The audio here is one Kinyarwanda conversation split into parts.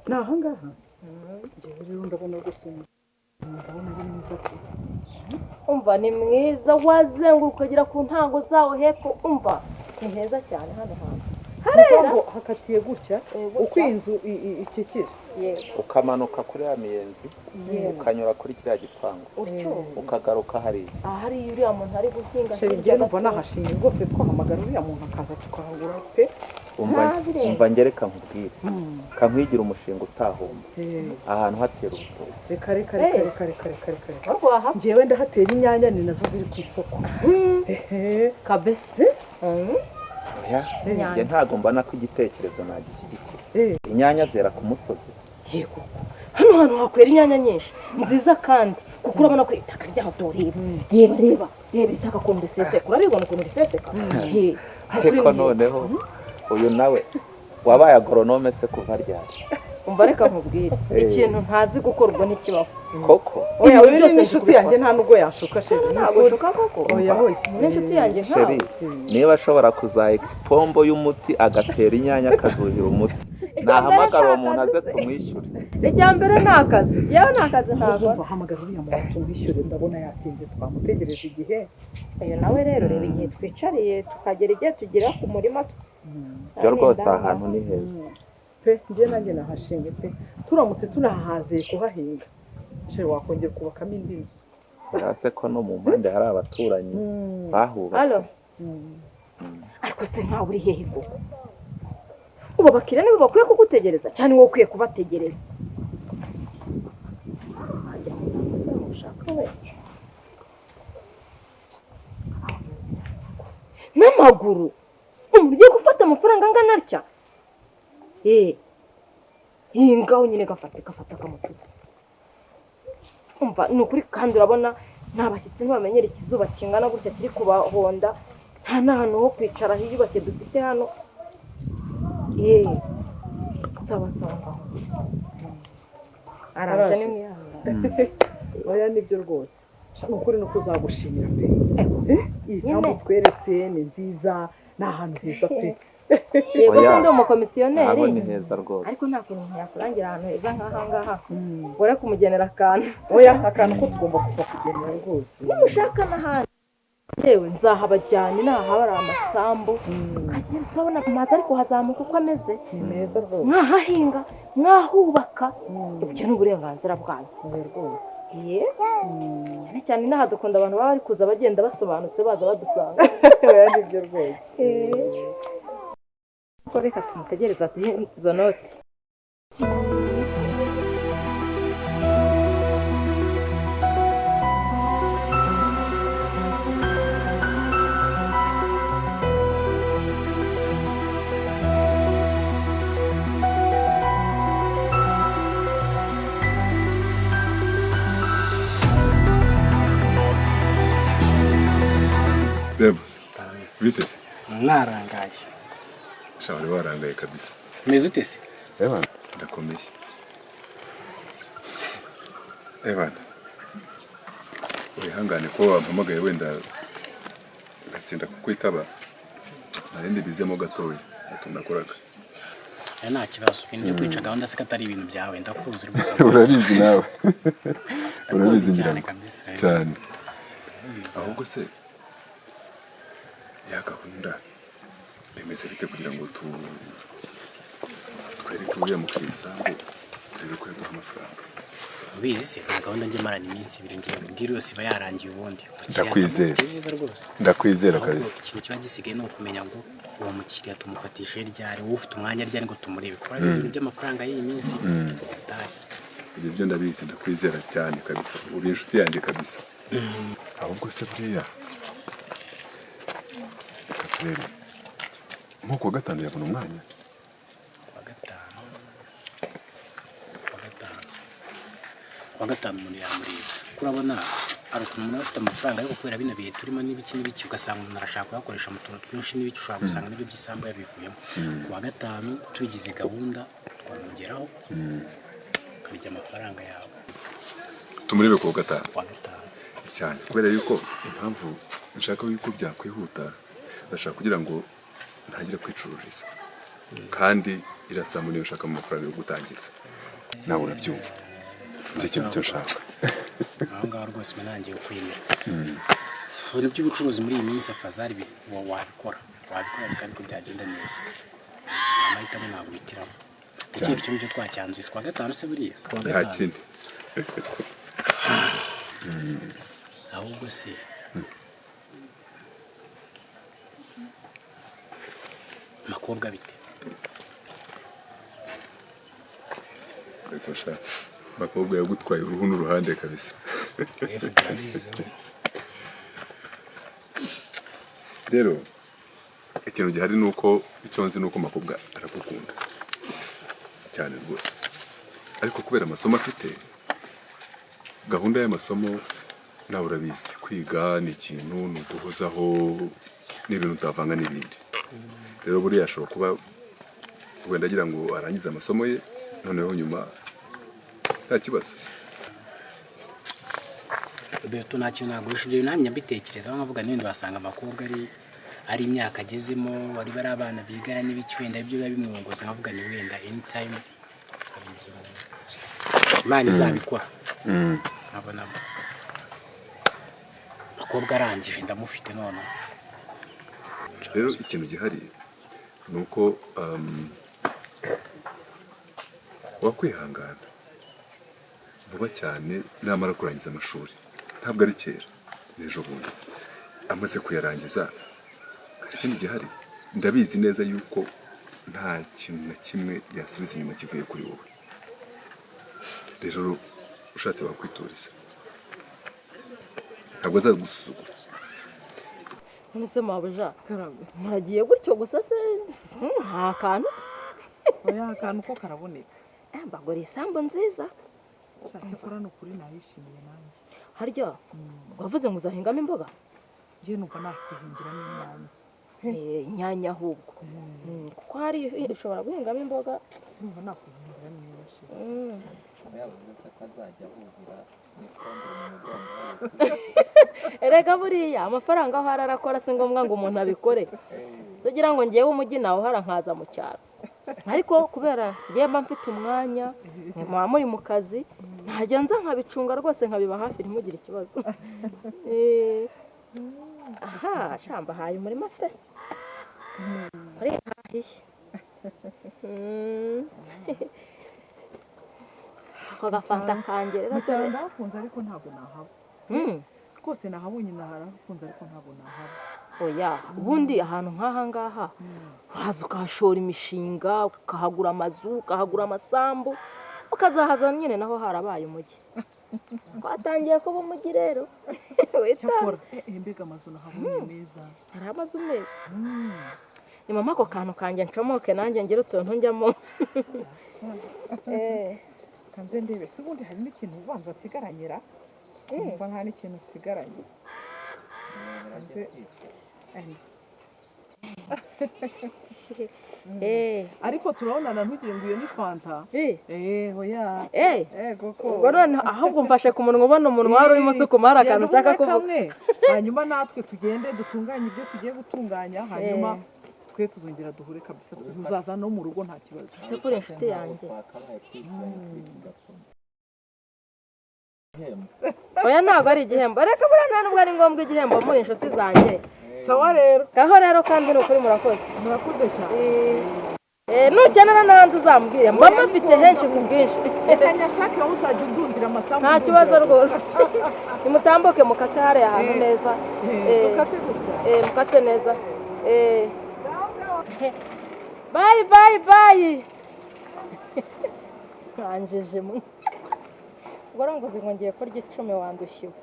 Ni ahangaha. Njyewe rero ndabona rwose uyu ndabona ari mwiza pe. Umva, ni mwiza, wazenguruka ukagera ku ntango zawo hepfo. Umva, ni heza cyane hano hantu. Ni ukuvuga ngo hakatiye gutya gutya. Uko iyi nzu ikikije. Yego. Ukamanuka kuri ya miyenzi, ukanyura kuri kiriya gipangu, utyo ukagaruka hariya. Ahari uriya muntu ari guhinga Chéri, hirya njyewe numva gato. nahashimye rwose. Twahamagara uriya muntu akaza tukahagura pe. Umva. Ntabirenze. Umva, ngereka nkubwire, kankwigira umushinga utahomba ahantu hatera urutoki. Reka, reka, reka. Eh. Reka, reka, reka, reka, reka. Ariko wahava. Njyewe ndahatera inyanya, ni nazo ziri ku isoko. Ehe. Kabese. Oya, njye ntabwo mbona ko igitekerezo nagishyigikira. Inyanya zera ku musozi? Yego, hano hantu hakwera inyanya nyinshi nziza, kandi kuko urabona ko itaka ryaho, reba, reba, reba, reba itaka ukuntu riseseka. Urabibona ukuntu riseseka? He, Ariko noneho uyu nawe wabaye agronome se kuva ryari? Umva, reka nkubwire, ikintu ntazi gukora ubwo ntikibaho. Koko? Oya, Ibintu uyu byose ni nzi inshuti yanjye, kubikora. nta nubwo yanshuka, chéri. Ntabwo ushuka koko. Oya, oya. N'inshuti yanjye Chéri, nkawe. niba ashobora kuzaheka ipombo y'umuti, agatera inyanya, akazuhira umuti, Icya mbere nahamagara uwo si muntu aze akazi se. tumwishyure. Icya mbere ni akazi, yewe ni akazi ntabwo. Umva, hamagara uriya muntu tumwishyure, ndabona yatinze, twamutegereje igihe. Uyu nawe rero, reba igihe twicariye tukagera igihe tugera ku murima. Byo rwose, aha hantu ni heza. Pe, njye nanjye nahashinge pe. Turamutse tunahahaziye kuhahinga, chéri, wakongera kubakamo indi nzu. Urase ko no mu mpande hari abaturanyi bahubatse. Allo? Ariko se nkawe uri hehe koko? Ubu abakiriya nibo bakwiye kugutegereza cyane, wowe ukwiye kubategereza. Wagira ngo nta mafaranga ushaka we n'amaguru. Umuntu ugiye gufata amafaranga angana atya, iyi ngaho nyine gafata, gafata kamutuza. Umva, ni ukuri, kandi urabona nta bashyitsi, ntibamenyera ikizuba kingana gutya kiri kubahonda. Nta n'ahantu ho kwicara hiyubashye dufite hano. Sawa sawa, ngaho araje, ni mwihangane. Oya, nibyo rwose. Sha, ni ukuri nuko uzagushimira pe. Iyi sambu Nyine. tweretse ni nziza, ni ahantu heza pe. Yego. Oya. Se ndi umukomisiyoneri? Ntabwo ni heza rwose. Ariko nta kuntu umuntu yakurangira ahantu heza nk'aha ngaha ure kumugenera akantu. Oya, akantu ko tugomba kuva kugenera rwose. Nimushaka n'ahandi, yewe nzahabajyana inaha hari amasambu kagenda, turabona amazu ariko hazamuka uko ameze. Ni meza rwose. Mwahahinga, mwahubaka, ibyo ni uburenganzira bwanyu. Oya rwose. Ye, cyane cyane inaha dukunda abantu baba bari kuza bagenda basobanutse, baza badusanga. Oya, nibyo rwose. Ko reka tumutegereze aduhe izo noti. Reba, biteze. Narangaye. Sha, wari warangaye kabisa. Meze ute se? Ebana, ndakomeye. Ebana, wihangane ko wampamagaye wenda ngatinda kukwitaba, narindi bizemo gatoya utuntu nakoraga. Aya nta kibazo, ibintu byo kwica gahunda se ko atari ibintu byawe? Ndakuzi rwose. Urabizi nawe. Ndakuzi. Urabizi ngira Cyane ngo. kabisa. Cyane. Ahubwo se ya gahunda bimeze bite kugira ngo tu twereke uriya mukiriya turebe ko yaduha amafaranga? Ubizi se, nta gahunda njye maranye iminsi 2, ngiye deal yose iba yarangiye ubundi. Ndakwizera. Neza rwose. Ndakwizera. Ahubwo Kabisa. ikintu kiba gisigaye ni ukumenya ngo uwo mukiriya tumufatishe ryari, wowe ufite umwanya ryari ngo tumurebe, kuko urabizi ibintu by'amafaranga y'iyi minsi atari. Ibyo byo ndabizi, ndakwizera cyane kabisa, uri inshuti yanjye kabisa. Ahubwo se buriya reka turebe nko kuwa gatanu yabona umwanya. Kuwa gatanu, kuwa gatanu, kuwa gatanu umuntu yamureba, kuko urabona hari ukuntu umuntu aba afite amafaranga, ariko kubera bino bihe turimo n'ibiki n'ibiki, ugasanga umuntu arashaka kuyakoresha mu tuntu twinshi n'ibiki, ushobora gusanga n'ibyo by'isambu yabivuyemo. Kuwa gatanu tubigize gahunda twamugeraho, ukarya amafaranga yawe. Tumurebe kuwa gatanu. Kuwa gatanu. Cyane, kubera yuko impamvu nshaka yuko byakwihuta, ndashaka kugira ngo ntangire kwicururiza. Kandi irasambu niyo nshaka mu mafaranga yo gutangiza, nawe urabyumva, nicyo kintu cyo nshaka. Aho ngaho rwose mba nangiye kwemera ibintu by'ubucuruzi muri iyi minsi. Afazari wabikora, wabikora kandi ko byagenda neza. Amahitamo ntabwo witiramo. Ndakeka icyo ngicyo twacyanzuye. Si kuwa gatanu se buriya? Kuwa Nta gatanu. kindi. Ahubwo se amakobwa bite? Ariko sha, abakobwa yagutwaye uruhu n'uruhande kabisa. Rero ikintu gihari ni uko, icyo nzi ni uko makobwa aragukunda cyane rwose, ariko kubera amasomo afite, gahunda y'amasomo nawe urabizi, kwiga ni ikintu, ni uguhozaho, ni ibintu utavanga n'ibindi. Rero buriya ashobora kuba wenda agira ngo arangize amasomo ye, noneho nyuma nta kibazo. Beto, nta kintu naguhisha. Ibyo nanjye mbitekerezaho nkavuga n'ibindi, wasanga abakobwa ari imyaka agezemo, bari bari abana bigana n'ibiki, wenda ibyo biba bimwongoza. Nkavuga ni wenda anytime hari igihe Imana izabikora nkabona abakobwa arangije ndamufite noneho. Rero ikintu gihari ni uko wakwihangana vuba cyane namara kurangiza amashuri, ntabwo ari kera, n'ejo bundi amaze kuyarangiza. Hari ikindi gihari, ndabizi neza yuko nta kintu na kimwe yasubiza inyuma kivuye kuri wowe. Rero ushatse wakwituriza, ntabwo azagusuzugura. None se mabuja, Karame. muragiye gutyo gusa se? Nta kantu se? Oya, akantu ko karaboneka. Mbagura isambu nziza. Sha, cyakora ni ukuri nayishimiye nanjye. Harya wavuze ngo uzahingamo imboga? Njye numva nakwihingira n'inyanya. Inyanya ahubwo. Kuko hari ushobora guhingamo imboga. Numva nakwihingira n'inyanya she. Yavuze ko azajya ahuhira n'ifumbire mu mugongo. Erega buriya amafaranga aho ari arakora, si ngombwa ngo umuntu abikore. Tugira ngo ngewe umujyi nawuhara nkaza mu cyaro, ariko kubera ngewe mba mfite umwanya, mwe muba muri mu kazi, ntajya nza nkabicunga rwose, nkabiba hafi, ntimugire ikibazo. Aha shamba haye umurima pe, urihahiye. Ako gafanta kanjye rero Mu cyaro dore. ndahakunze ariko ntabwo nahaba. Rwose nahabonye, naharakunze ariko ntabwo nahaba. Oya, ubundi ahantu nk'aha ngaha uraza ukahashora imishinga, ukahagura amazu, ukahagura amasambu, ukazahaza nyine naho harabaye umujyi. Twatangiye kuba umujyi rero. Wita Cyakora mbega amazu nahabonye meza. Hari amazu meza. Ni mama, ako kantu kanjye ncomoke nanjye ngire utuntu njyamo. Kanze ndebe se ubundi hari n'ikintu ubanza asigaranyira, numva nta n'ikintu usigaranye. Ariko turabonana, ntugire ngo iyo ni fanta. Oya. Ego ko. Ubwo noneho ahubwo mfashe ku munwa, ubona umunwa wari urimo usukuma, hari akantu Genda nshaka unywe kuvuga. Kamwe, hanyuma natwe tugende dutunganye ibyo tugiye gutunganya, hanyuma twe tuzongera duhure kabisa, uzaza no mu rugo nta kibazo. Ese kuri inshuti yanjye. Twakabaye twicaranye tugasoma. Oya, ntabwo ari igihembo, reka buriya nta nubwo ari ngombwa igihembo, muri inshuti zanjye. Sawa rero. Ngaho rero, kandi ni ukuri murakoze. Murakoze cyane. Nukenera n'ahandi uzambwire, mba mufite henshi ku bwinshi. Reka nyashake, wowe uzajya undundira amasambu. Nta kibazo undundira rwose, nimutambuke mukate hariya ahantu neza. Dukate gutya. Mukate neza. Bayi bayi bayi, nkanjije mwe. Ubwo ngo ngo ngiye kurya 10, wandushyiwe,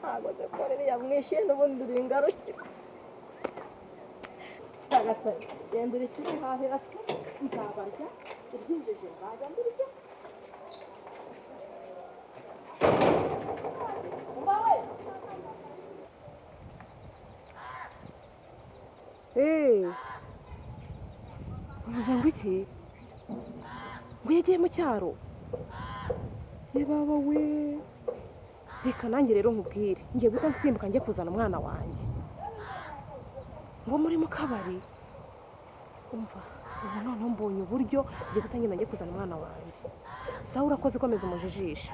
ntabwo nzi ko ririya mwishyuye n'ubundi uri ingarukira. Nyagasani, genda urikihahira, nzabarya iryinjije, nzajya mbirya. Umva we. Uvuze ngo iki? Ngo yagiye mu cyaro? Ye baba we, reka nanjye rero nkubwire, ngiye guhita nsimbuka njye kuzana umwana wanjye. Ngo muri mu kabari? Umva. Ubu noneho mbonye uburyo ngiye gutangira njye kuzana umwana wanjye. Sawa, urakoze, komeza umujijisha.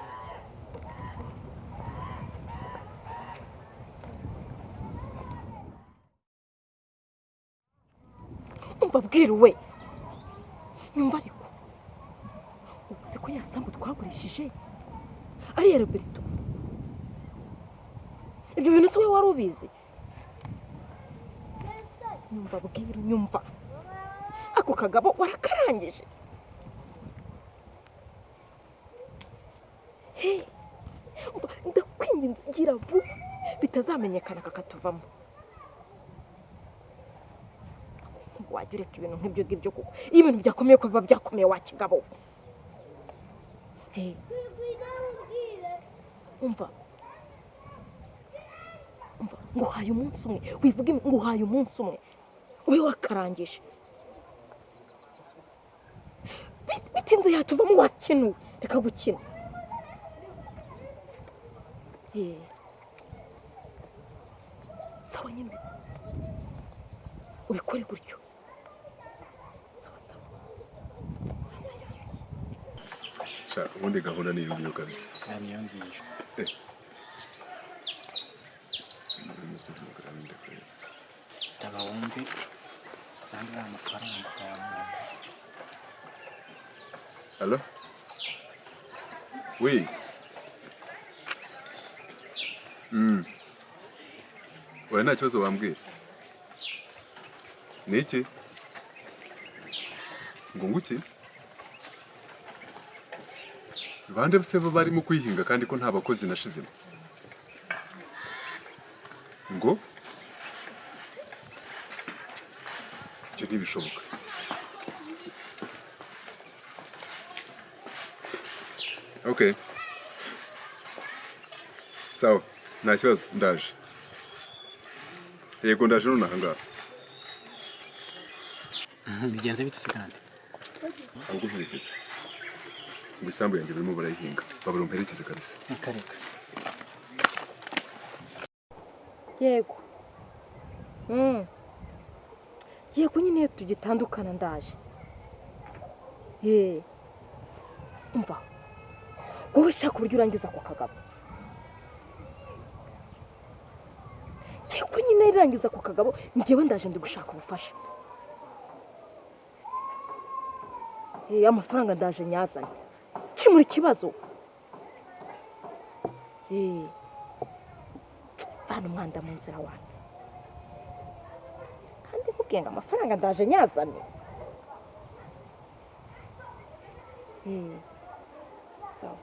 Umva bwiru we, nyumva ariko ubu ko ya sambu twagurishije ari iya Roberto. Ibyo bintu si wowe wari ubizi? Nyumva bwiru, nyumva, ako kagabo warakarangije. He, umva, ndakwinginze gira vuba bitazamenyekana kakatuvamo. Wajya ureka ibintu nk'ibyo ngibyo, kuko iyo ibintu byakomeye ko biba byakomeye wa kigabo we. He, umva, umva, nguhaye umunsi umwe, wivuge nguhaye umunsi umwe ube wakarangije. Bitinze yatuvamo wakinuwe, reka gukina. Eh. Sawa nyine ubikore gutyo. Sawa sawa. Sha, ubundi gahunda ni iyo ngiyo kabisa. Aya niyo ngiyo. Taba wumve usanga ari amafaranga yawe. Allo? Oui. Oya, nta kibazo wambwira. Ni iki? Ngo nguki? Bande se bo barimo kuyihinga kandi ko nta bakozi nashizemo? Ngo? Ibyo ntibishoboka. Okay. Sawa, nta kibazo, ndaje. Yego, ndaje nonaha ngaha. Bigenze bite se kandi? Ahubwo mperekeze. Ngo isambu yanjye barimo barayihinga. Babura umperekeze kabisa. Reka reka. Yego. Yego nyine iyo tugitandukana ndaje. Ye. Umva, wowe shaka uburyo urangiza ako kagabo. Yego nyine irangiza ako kagabo, njyewe ndaje ndi gushaka ubufasha. Amafaranga ndaje nyazanye. Kemura ikibazo. Vana umwanda mu nzira wanjye. Kandi nkubwiye ngo amafaranga ndaje nyazane. Sawa.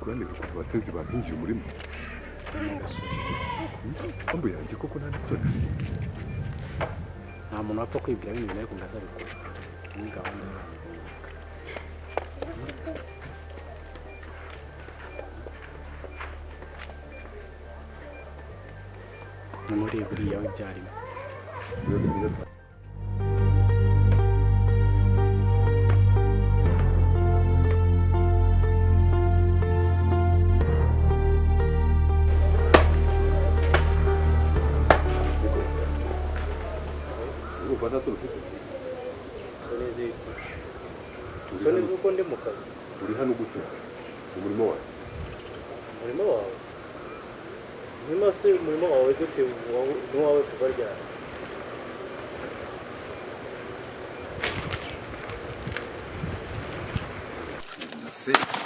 Kuranira ukuntu abasenzi bampingiye umurima. Ambu yanjye koko nta n'isoni. Nta muntu wapfa kwibwira bino bintu ariko ngo azabikora. Ni gahunda y'abantu runaka. Ni muri buriya we byarimo. Urumva nta soni ufite? Soni z'uko ndi mu kazi. Uri hano gute? Mu murimo wawe. Umurimo wawe? Umurima se umurimo wawe gute n'uwawe kuva ryari? Nasenze.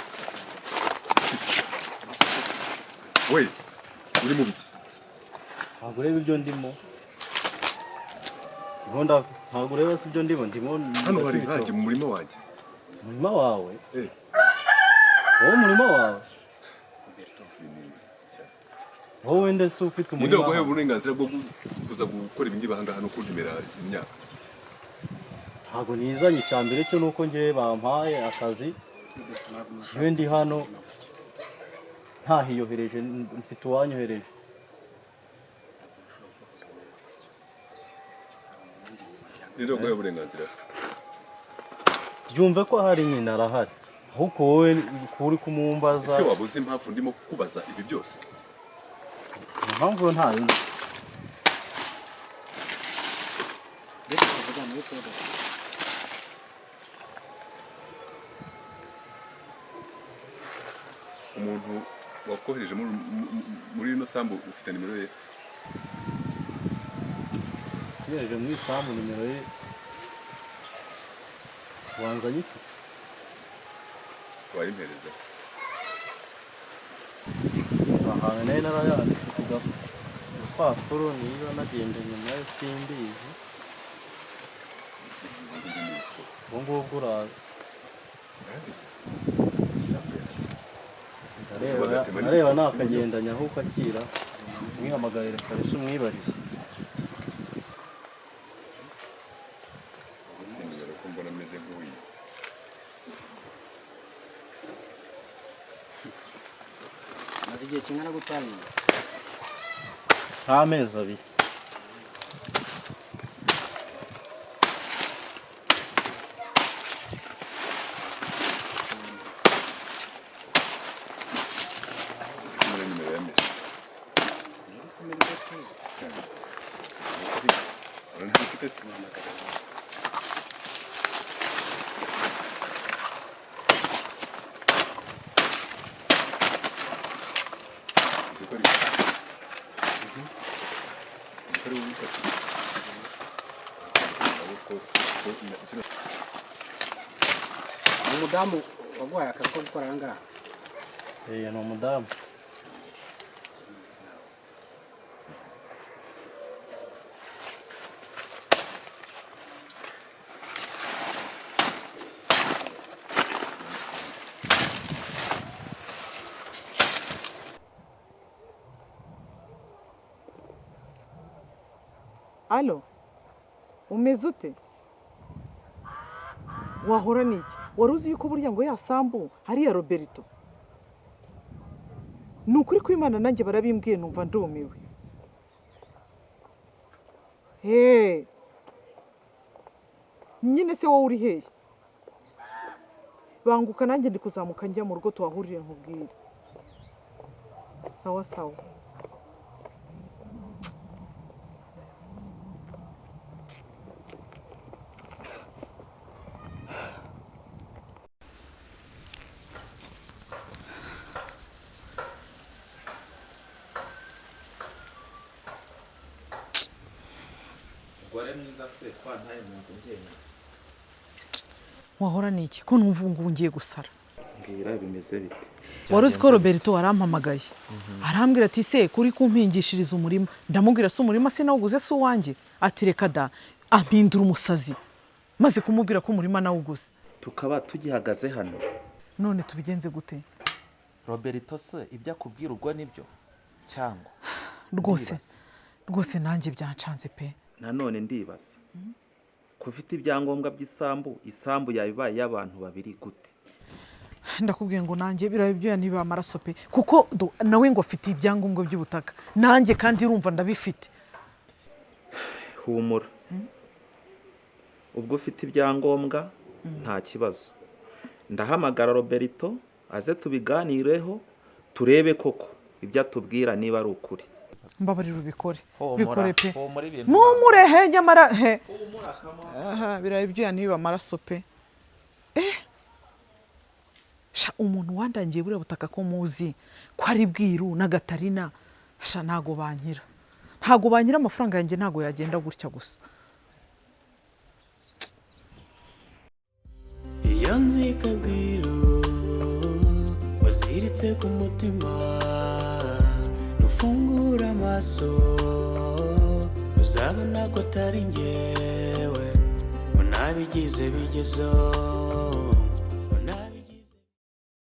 We, uri mu biki? Ntabwo ureba ibyo ndimo. Nkunda ntabwo ureba si ibyo ndimo, ndimo. Hano hari inkange mu murima wanjye. Umurima wawe? Eh. Wowe umurima wawe? Wowe ndetse ufite Ninde umurima. waguhaye uburenganzira bwo kuza gukora ibi ngibi aha ngaha no kuntemera imyaka? Ntabwo nizanye, icya mbere cyo nuko ngewe bampaye akazi. Njyewe ndi hano ntahiyohereje, mfite uwanyohereje. Ninde waguhaye uburenganzira? Byumve ko ahari nyine arahari, ahubwo wowe uri kumumbaza. Ese waba uzi impamvu ndimo kukubaza ibi byose? Impamvu yo ntayo nzi. Ndetse tuvugana uretse gato. Umuntu wakohereje muri ino sambu ufite nimero ye? Tugereje mu isambu nimero ye wanza ayifite. Wayimpereza? Ahantu nari narayanditse ku gapapuro, niba nagendanye nayo simbizi. Ubu ngubwo uraza. Isambu yawe. Ndareba nakagendanye aho ukakira mwihamagarire kabisa umwibarize. Ese nimero ko mbona ameze nk'uwizi? Maze igihe kingana gute hano? Nk'amezi 2. Ese ko mbona nimero yameshe? Cyane. Urabona ntabwo ufite se? Uzi ko ari uzi ko ari wowe ubifata? Abo kose Ni umudamu waguhaye akazi ko gukora aha ngaha? Eh, ni umudamu. Alo, umeze ute? Wahora n'iki? Wari uzi yuko burya ngo ya sambu ari iya Roberto? Ni ukuri kw'Imana, nanjye barabimbwiye numva ndumiwe. He, nyine se wowe uri hehe? Banguka nanjye ndi kuzamuka njya mu rugo tuhahurire nkubwire. Sawa sawa. Umugore mwiza se kwa ntaye mu nzu njyenyine? Wahora n'iki ko numva ubu ngubu ngiye gusara? Mbwira, bimeze bite? Wari uzi ko Roberto warampamagaye arambwira ati: "Se kuri kumpingishiriza umurima?" Ndamubwira: "Se umurima sinawuguze, si uwanjye?" Ati: "Reka da." Ampindura umusazi maze kumubwira ko umurima nawuguze. Tukaba tugihagaze hano. None tubigenze gute? Roberto se ibyo akubwira ubwo nibyo cyangwa? Rwose. Ndibaza. Rwose nanjye byancanze pe. Nanone ndibaza ko ufite ibyangombwa by'isambu, isambu yawe ibaye iy'abantu babiri gute? Ndakubwiye ngo nanjye biriya ibyuya ntibiba amaraso pe, kuko nawe ngo afite ibyangombwa by'ubutaka, nanjye kandi urumva ndabifite. Humura, ubwo ufite ibyangombwa nta kibazo. Ndahamagara Roberto aze tubiganireho, turebe koko ibyo atubwira niba ari ukuri. Mbabarira ubikore. Humura, Bikore pe. humura ibintu. Mpumurehe nyamara he? Aha, biriya ibyuya ntibiba amaraso pe. Sha, umuntu wandangiye buriya butaka ko muzi ko ari Bwiru n'Agatarina, sha ntago bankira, ntago bankira. Amafaranga yanjye ntago yagenda gutya gusa. Iyo nzikabwiro waziritse ku mutima, nufungura amaso uzabona ko atari njyewe ngo nabigize bigezeho.